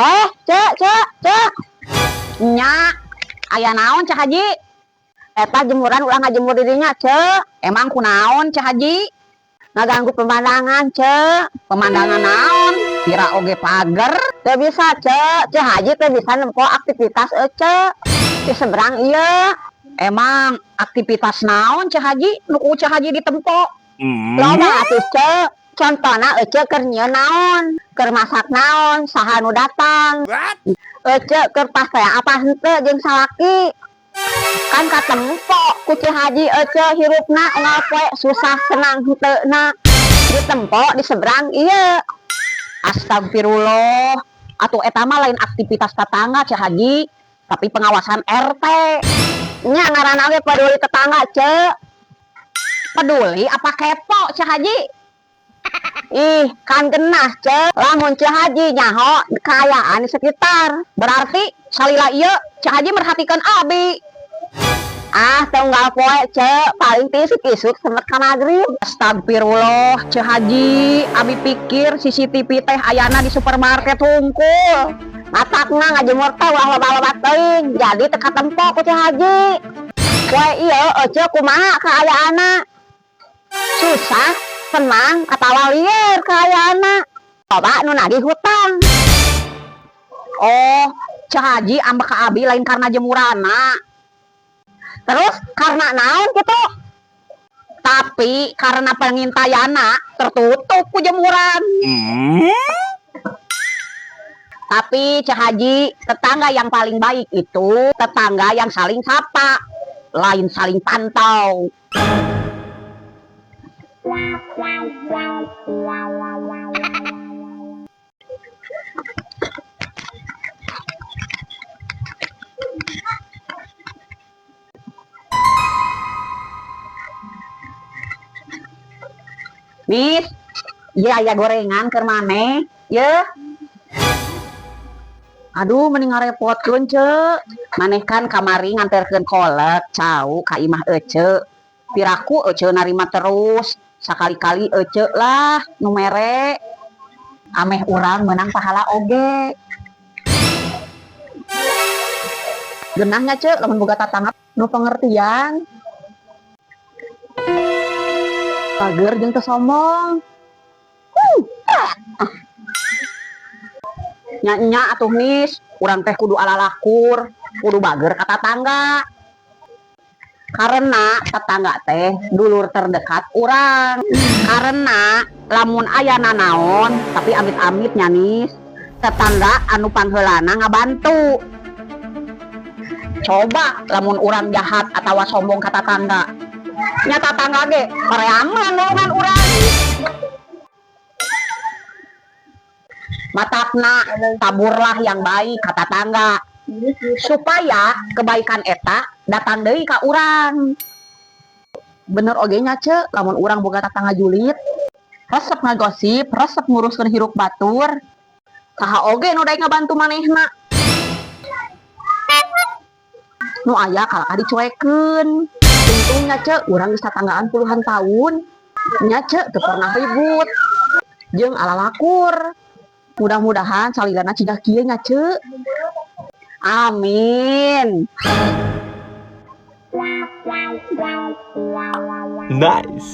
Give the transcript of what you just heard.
Eh, Cek, Cek, Cek. Nya, aya naon, Ceu Haji? Eta jemuran ulah ngajemur dirinya, Cek. Emang kunaon, Ceu Haji? Ngaganggu pemandangan, Cek. Pemandangan naon? Pira oge pager. Teu bisa, Cek. Ceu Haji teu bisa nempo aktivitas Ece di seberang ieu. Emang aktivitas naon, Ceu Haji? Nu ku Ceu Haji ditempo? Loba atuh, Cek. Contohna Ece keur nyieun naon, keur masak naon, saha nu datang. Ece keur pasea apa henteu jeung salaki. Kan katempo ku Ceu Haji Ece hirupna unggal poe susah senang henteuna. Ditempo di seberang ieu. Astagfirullah. Atuh eta mah lain aktivitas tetangga, Ceu Haji, tapi pengawasan RT. Nya ngaranna ge peduli tetangga, Cek. Peduli apa kepo, Ceu Haji? Ih, kan genah, Cek. Lamun Ceu Haji nyaho kaayaan di sekitar. Berarti salila ieu Ceu Haji merhatikan abi. Ah, tunggal poe, Cek, paling tisuk-isuk semet ka magrib. Astagfirullah, Ceu Haji, abi pikir CCTV teh ayana di supermarket hungkul. Matakna ngajemur teh ulah loba-loba teuing, jadi teu katempo ku Ceu Haji. Poe ieu Ece kumaha kaayaanna? Susah, senang, atawa lieur kaayaanna? Loba nu nagih hutang. Oh, Ceu Haji ambek ka abi lain karena jemuranna. Terus karena naon gitu? Tapi karena pengintaianna tertutup ku jemuran. Tapi Ceu Haji, tetangga yang paling baik itu tetangga yang saling sapa, lain saling pantau. Nis, iya aya gorengan keur maneh, ye. Aduh, mending ngarepotkeun, Ceu. Maneh kan kamari nganterkeun kolek cau ka imah Ece. Piraku Ece narima terus. Sakali-kali Ece lah nu mere. Ameh urang menang pahala oge. Genahnya, Ceu, lamun boga tatangga nu pengertian. Bager jeung teu sombong. Ah. Nya nya atuh, Nis, urang teh kudu alalakur, kudu bager ka tatangga. Karena tetangga teh dulur terdekat urang. Karena lamun aya nanaon, tapi amit-amit nya, Nis, tetangga anu pangheulana ngabantu. Coba lamun urang jahat atawa sombong ka tatangga. Nya tatangga ge pareaman nulungan urang. Matakna taburlah yang baik ka tatangga supaya kebaikan eta datang deui ka urang. Bener oge nya, Ceu, lamun urang boga tatangga julit, resep ngagosip, resep nguruskeun hirup batur, saha oge nu daek ngabantu manehna? Nu aya kalahka dicuekeun. Untungnya, Ceu, urang geus tatanggaan puluhan tahun. Nya, Ceu, teu pernah ribut. Jeung alalakur. Mudah-mudahan salilana ciga kieu nya, Ceu. Amin. Nice.